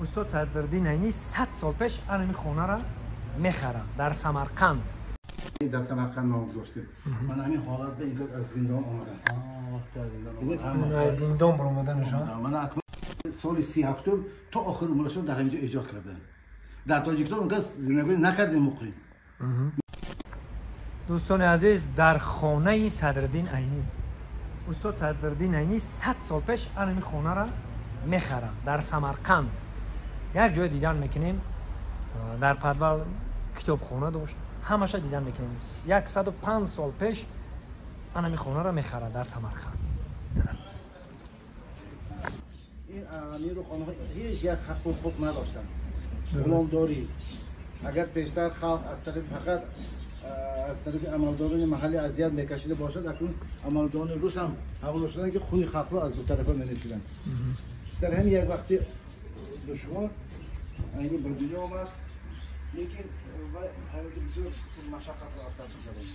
Устод Садриддин Айнӣ 100 сол пеш ҳамин хонаро мехарад дар Самарқанд. Дар Самарқанд ном гузоштем. Ман ҳамин ҳолат ба инҷо аз зиндон омадам. Аз зиндон баромаданашон. Ман акнун соли 37 то охир умрашон дар ҳаминҷо эҷод кардам. Дар Тоҷикистон он кас зиндагӣ накардем муқим. Дӯстони азиз, дар хонаи Садриддин Айнӣ. Устод Садриддин Айнӣ 100 сол пеш ҳамин хонаро мехарад дар Самарқанд. Як ҷой дидан мекунем, дар подвал китобхона дошт, ҳамаша дидан мекунем. 105 сол пеш ҳамин хонаро мехарад дар Самарқанд. Ин амиру хонаҳо ҳеҷ як ҳаққу ҳуқуқ надоштанд. Ғуломдорӣ. Агар пештар халқ аз тарафи фақат аз тарафи амалдорони маҳаллӣ азият мекашида бошад, акнун амалдорони рус ҳам ҳавола шуданд, ки хуни халқро аз ду тарафа менӯшиданд. Дар ҳамин як вақти душвор Айнӣ ба дунё омад, лекин ҳаёти бисёр машаққатро аз сар гузаронд.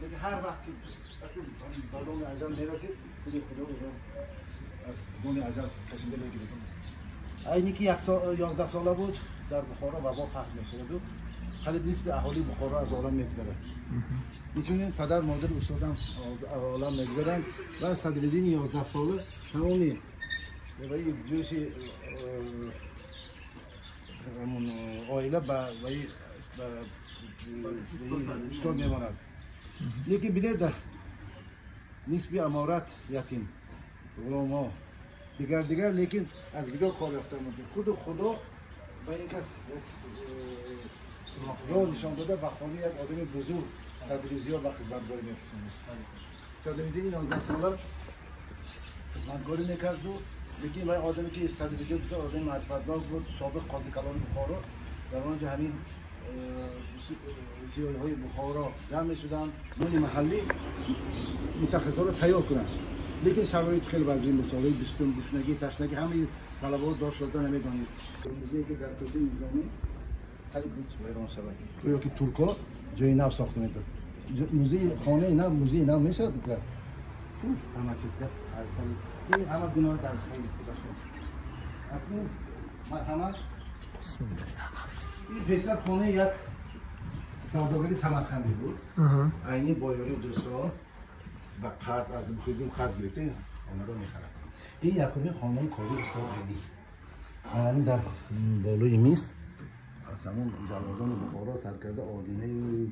Лекин ҳар вақт ки ба доми аҷал мерасид, худи Худо ӯро аз доми аҷал кашида мегирифт. Айнӣ ки 11 сола буд, дар Бухоро вабо пахш мешуд. Қариб нисфи аҳолии Бухоро аз олам мегузарад. Инчунин падар, модар, устодам аз олам мегузаранд ва Садриддини 11 сола тамоми ҷӯши оила ба устод мемонад. Лекин бинед, нисфи аморат ятим, ғуломҳо, дигар дигар, лекин аз куҷо кор ёфта мумкин? Худу Худо ба ин кас роҳ нишон дода, ба хонаи як одами бузург Садриддин ба хизматгорӣ мефиристод. Садриддин 11 сола хизматгорӣ мекарду, лекин вай одаме ки Садриддин бисёр одами маърифатнок буд, собиқ қози калони Бухоро, дар он ҷо ҳамин зиёиҳои Бухоро ҷамъ мешуданд, нони маҳаллӣ мутахассисҳоро тайёр кунанд. Лекин шароит хеле вазъи буд. Солҳои 20 гушнагӣ, ташнагӣ, ҳамаи талабаҳо дошт дода намедонист. Музее ки дар тӯдаи низомӣ қариб буд вайрон шавад, гӯё ки туркҳо ҷои нав сохта медост. Музеи хонаи нав, музеи нав мешавад, ҳама чиз ҳама гуноҳ дар хайри худашон. Акнун марҳамат, ин пештар хонаи як савдогари самарқандӣ буд. Айнӣ бо ёрии дӯстон ба қарз аз Бухориддин қарз гирифта хонаро мехарад. Ин якумин хонаи кори устод Айнӣ. Ҳамин дар болои миз аз ҳамон ҷаллодони Бухоро сар карда одинаи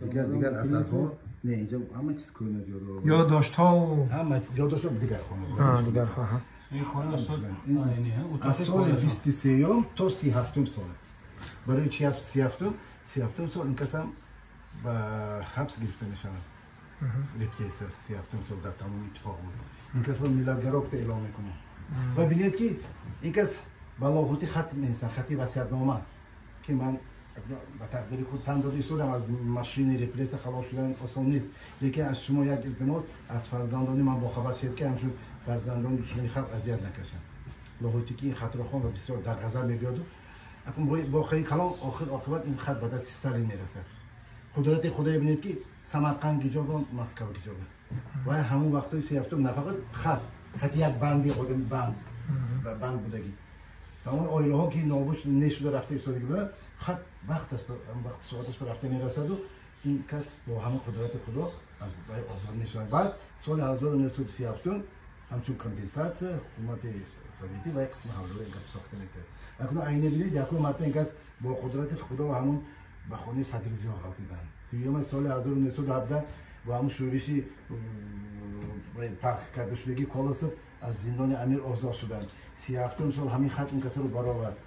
дигар дигар асарҳо. Не, инҷо ҳама чиз кӯҳна ёддоштҳо, ҳама ёддоштҳо дигар хона. Дигар хона. Ин хона аз соли 23 то 37 сол. Барои чи 37? 37 сол ин касам ба ҳабс гирифта мешавад. Репрессия 37 сол дар тамоми иттифоқ буд. Ин кас миллатгаро кута эълон мекунад. Ва бинед ки ин кас ба лоҳути хат менависад, хати васиятнома, ки ман ба тақдири худ тан дода истодам, аз машини репрессия халос шудан осон нест, лекин аз шумо як илтимос, аз фарзандони ман бохабар шавед, ки ҳамчун фарзандони душмани халқ азият накашанд. Лоҳутӣ ки ин хатро хон ва бисёр дар ғазаб мебиёду. Акнун боқии калом охир оқибат ин хат ба дасти Сталин мерасад. Қудрати Худое бинед ки Самарқанд гиҷоба, Москва гиҷоба. Ва ҳамон вақтҳои 37 нафақат хат, хати як банди одами банд, банд будагӣ. Тамоми оилаҳо ки нобуд нешуда рафта истодагӣ буданд, хат вақт вақт соаташ рафта мерасаду ин кас бо ҳамон қудрати Худо аз вай озод мешавад. Баъд соли 1937 ҳамчун компенсатсия ҳукумати советӣ вай қисми ҳавлиро ин кас сохта метавад. Акнун айне бинед, якум марта ин кас бо қудрати Худо ҳамон ба хонаи Садриддин ғалтиданд. Дуюма соли 1917 бо ҳамон шӯриши пахш карда шудагии Колосов аз зиндони амир озод шуданд. 37 сол ҳамин хат ин касро баровард.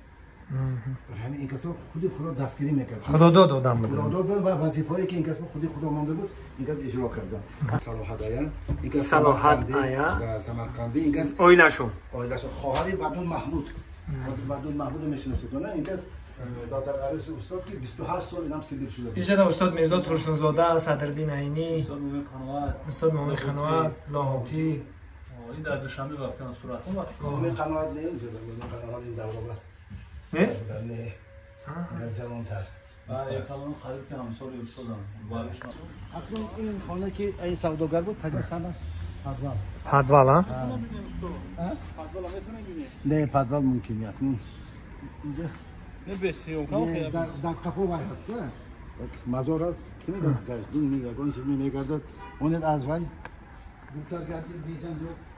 Ҳамин ин касро худи Худо дастгирӣ мекард. Худодод одам буд. Худодод буд ва вазифаҳое ки ин кас худи Худо монда буд, ин кас иҷро карда. Салоҳат ая, ин кас Салоҳат ая, Самарқандӣ, ин кас оилашон. Оилашон хоҳари Бадун Маҳмуд. Бадун Маҳмудро мешиносед, не? Ин кас додар арӯси устод ки 28 сол инам Сибир шуда буд. Инҷо устод Мирзо Турсунзода, Садриддин Айнӣ, устод Мумин Қаноат, устод Мумин Қаноат, Лоҳутӣ. Ин дар Душанбе вақти суратҳо вақти Мумин Қаноат не, Мумин Қаноат ин давра нест? Не. Газ ҷавонтар. Калон қариб ки ҳамсоли устодам. Акнун ин хона ки ин савдогар буд, таҷассамаш Подвал. Подвал, а? Не, подвал мумкин нет. Не без съемка. Дар қафо вай ҳаст, мазор аст, ки медонад гаштун ягон чиз мегардад, онед аз вай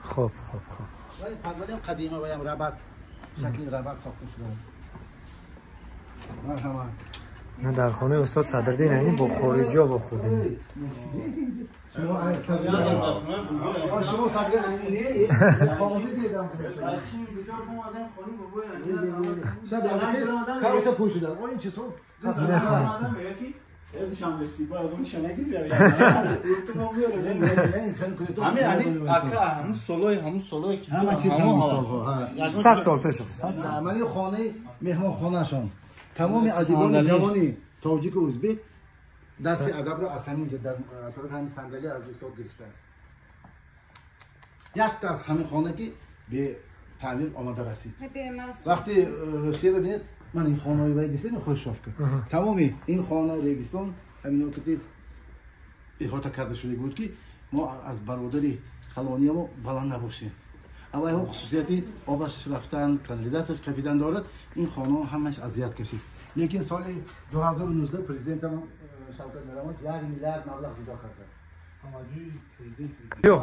хоб хоб хоб. Вай подвалам қадима, ваям рабат, шакли рабат сохта шудааст. Марҳамат. На дар хонаи устод Садриддин Айнӣ бо хориҷиҳо вохӯрдем. Шумо Садриддин Айнӣ не? Қоғози дидам. Кароса пӯшидан. О ин чизҳо ҳама чиз ҳамон солҳо. 100 сол пеш. Ман хонаи меҳмонхонаашон тамоми адибони ҷавони тоҷику ӯзбек дарси адабро аз ҳамин ҷо дар атрофи ҳамин сандалӣ аз устод гирифтааст. Якта аз ҳамин хона ки бетаъмир омада расид. Вақте Русия бибинед, ман ин хонаҳои вай дидем, Хрущёвка. Тамоми ин хона Регистон ҳамино ки иҳота карда шуда буд, ки мо аз бародари калониямо баланд набошем. Аввалҳо хусусияти обаш рафтан, канализатсияш кафидан дорад. Ин хонаҳо ҳамаш азият кашид. Лекин соли 2019 президентам Шавкат Миромонович 1 миллиард маблағ ҷудо кард. Биё.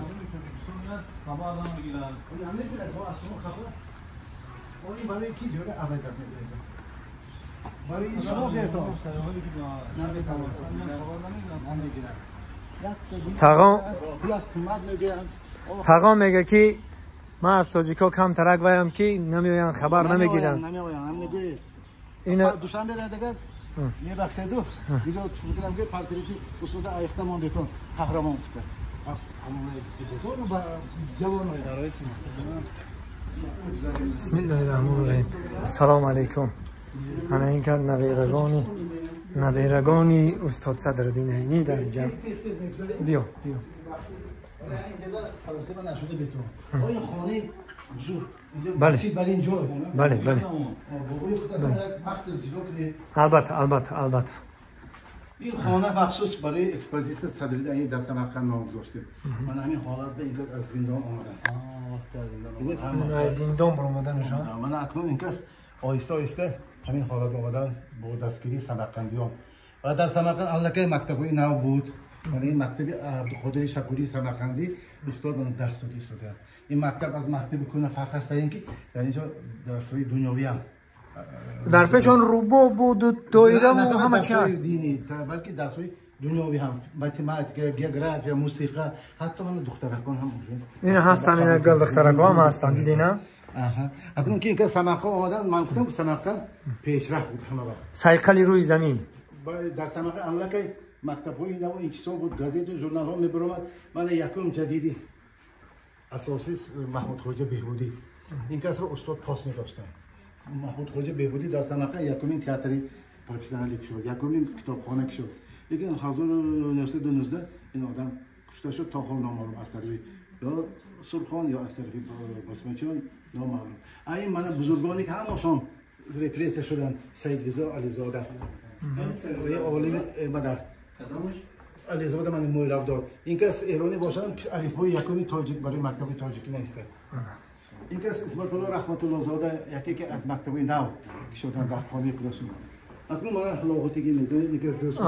Тағон мега ки ман аз тоҷикҳо камтарак ваям ки намеоянд, хабар намегиранд. Душанбе дагар мебахшеду дигар ки портрети устода айхта мондетон қаҳрамон гуфта. Бисмиллоҳи раҳмони раҳим. Салому алайкум. Ана ин кар наберагони устод Садриддин Айнӣ дар инҷа. Биё, биё. Бале, бале, бале. Албатта, албатта, албатта. Ин хона махсус барои экспозитсия Садриддин Айнӣ дар Самарқанд ном гузоштем. Ман ҳамин ҳолат ба ин кас аз зиндон омадам. Аз зиндон баромаданашон. Ман акнун ин кас оҳиста оҳиста ҳамин ҳолат омадан бо дастгирии самарқандиён. Ва дар Самарқанд аллакай мактабҳои нав буд. Ман ин мактаби Абдуқодири Шакурии Самарқандӣ устод ман дарс дода истодаанд. Ин мактаб аз мактаби кӯҳна фарқаш дар ин ки дар инҷо дарсҳои дунёвиам дар пеш он рубо буду доира ва ҳама чи ҳаст. Динӣ, балки дарсҳои дунёвӣ ҳам, математика, география, мусиқа, ҳатто ман духтаракон ҳам. Ина ҳастанд, ина гул духтаракон ҳам ҳастанд, дидӣ на? Аҳа. Акнун ки инка Самарқанд омадан, ман гуфтам ки Самарқанд пешрафт буд ҳама вақт. Сайқали рӯи замин. Дар Самарқанд аллакай мактабҳои нав ин чизҳо буд, газету журналҳо мебаромад. Ман якум ҷадиди асосӣ Маҳмудхоҷа Беҳбудӣ. Ин касро устод пос медоштанд. Маҳмудхоҷа Беҳбудӣ дар Самарқанд якумин театри профессионалӣ кушод, якумин китобхона кушод. Лекин 1919 ин одам кушта шуд, то ҳол номаълум аз тарафи ё Сурхон ё аз тарафи босмачиён номаълум. А ин мана бузургоне ки ҳамашон репрессия шуданд, Саид Ризо Ализода, олими мадар Ализода ман мӯйлабдор. Ин кас эронӣ бошанд, алифбои якуми тоҷик барои мактаби тоҷикӣ навистанд. Ин кас Исматулло Раҳматуллозода яке ки аз мактаби нав кушоданд дар хонаи худашон. Акнун мана Лоҳутигӣ медонед, ин кас дӯст,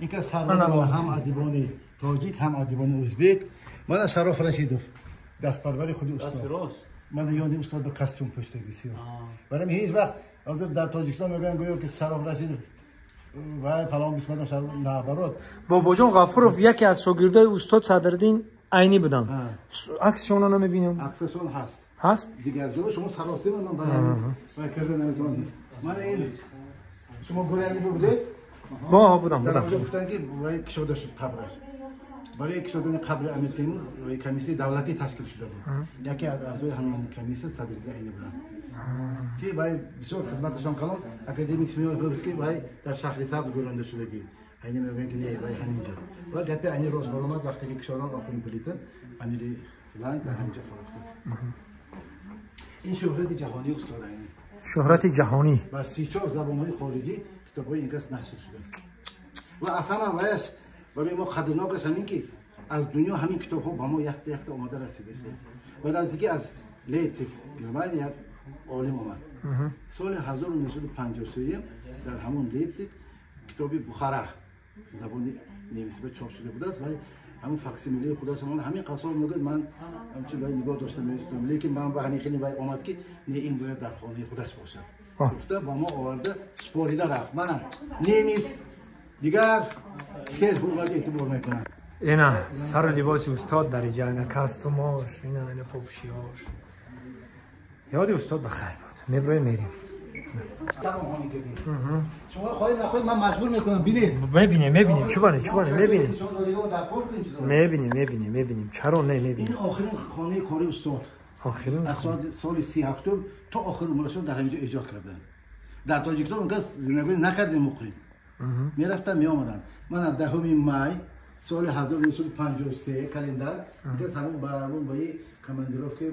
ин кас сарвар ҳам адибони тоҷик, ҳам адибони ӯзбек. Мана Шароф Рашидов, дастпарвари худи устод. Мана ёни устод ба костюм пӯштаги сиёҳ. Барои ҳеҷ вақт ҳозир дар Тоҷикистон мегӯянд гӯё ки Шароф Рашидов вай фалон бисмадам, Шароф наоборот. Бобоҷон Ғафуров яке аз шогирдои устод Садриддин Айнӣ буданд. Аксшонро намебинам. Аксашон ҳаст. Ҳаст? Дигар ҷо шумо саросема ман барои вай карда наметавонам. Мана ин шумо гӯрани будед? Бо будам, будам. Дар гуфтанд ки вай кушода шуд қабраш. Барои кушодани қабри Амир Темур комиссияи давлатӣ ташкил шуда буд. Яке аз аъзои ҳамон комиссия Садриддин Айнӣ буданд. Ки вай бисёр хизматашон калон, академик Смирнов гуфт ки вай дар шаҳри Сабз гӯронда шудагӣ. Айнӣ мегӯянд ки не, вай ҳаминҷо. Ва гапи Айнӣ рост баромад вақте ки кушоданд охирин плита, Амири Ланг дар ҳаминҷо фурӯхтааст. Ин шӯҳрати ҷаҳонии устод Айнӣ. Шӯҳрати ҷаҳонӣ. Ва 34 забонҳои хориҷӣ китобҳои ин кас нашр шудааст. Ва аз ҳама ваяш барои мо қадрнокаш ҳамин ки Аз дунё ҳамин китобҳо ба мо якта якта омада расидааст. Баъд аз инки аз Лейпциг, Германия, як олим омад. Соли 1953 дар ҳамон Лейпциг китоби Бухара забони немисӣ ба чоп шуда будааст ва ҳамон факсимилии худаш ҳамин қасор мегӯяд, ман ҳамчун вай нигоҳ дошта меистодам, лекин ман ба ҳамин хеле вай омад ки не, ин бояд дар хонаи худаш бошад. Гуфта ба мо оварда супорида рафт. Мана немис дигар хеле ҳурмат эътибор мекунад. Ина сару либоси устод дар инҷа, ина костюмош, ина попушиҳош. Ёди устод ба хайр буд. Меброем, мерем. Шумо хоҳед нахоҳед, ман маҷбур мекунам, бинед. Мебинем, мебинем, чубане, чубане, мебинем. Мебинем, мебинем, мебинем. Чаро не мебинем? Ин охирин хонаи кори устод. Охирин. Аз соли 37 то охири умрашон дар ҳаминҷо эҷод карданд. Дар Тоҷикистон он кас зиндагӣ накардем муқим. Мерафтанд, меомаданд. Ман 10 май соли 1953 календар, он кас ҳамон ба ҳамон ба командировка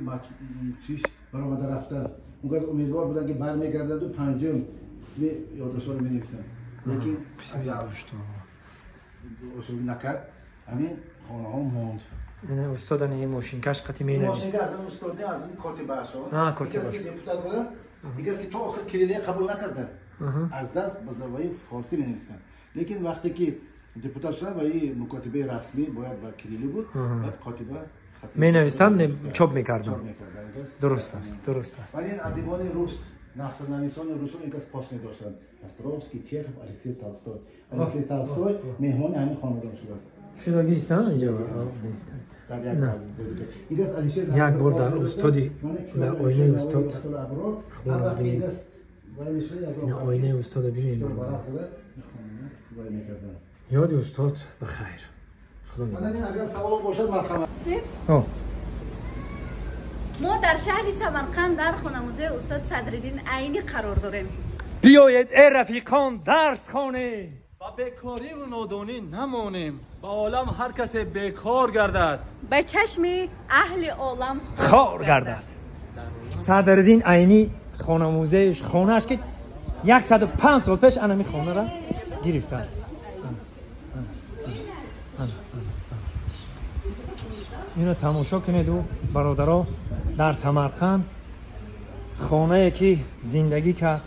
чиш баромада рафтанд. Он кас умедвор буданд ки бармегардаду панҷум қисми ёддоштҳоро менависанд, лекин накард, ҳамин хонаҳо монд. Устод ин мошинкаш қати менавис. Мошинка аз он устод не, аз он котибаашон. Ин ки депутат буданд, ин ки то охир кириллия қабул накарданд, аз даст ба забони форсӣ менависанд. Лекин вақте ки депутат шуданд ва ин мукотибаи расмӣ бояд ба кириллӣ буд, баъд котиба менависанд, чоп мекарданд. Дуруст аст, дуруст аст. Ва ин адибони рус, насрнависони русо ин кас пост медоштанд: Островский, Чехов, Алексей Толстой. Алексей Толстой меҳмони ҳамин хонадон шудааст. Шудагистан инҷо. Як бор дар устоди, дар оинаи устод ина оинаи устода бинед. Ёди устод ба хайр. Агар саволо бошад, марҳамат. Мо дар шаҳри Самарқанд дар хонамузеи устод Садриддин Айнӣ қарор дорем. Биёед, эй рафиқон, дарс хонем, ба бекориву нодонӣ намонем. Ба олам ҳар касе бекор гардад, ба чашми аҳли олам хор гардад. Садриддин Айнӣ хонамузеиш, хонааш ки 105 сол пеш анами хонара гирифтанд. Ино тамошо кунеду, бародаро, дар Самарқанд хонае ки зиндагӣ кард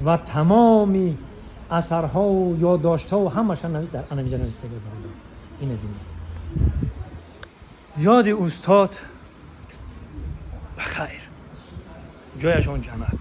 ва тамоми асарҳову ёддоштҳову ҳамаша навис дар анамиҷа навистага, бародар. Ина бинед. Ёди устод ба хайр, ҷояшон ҷаннат.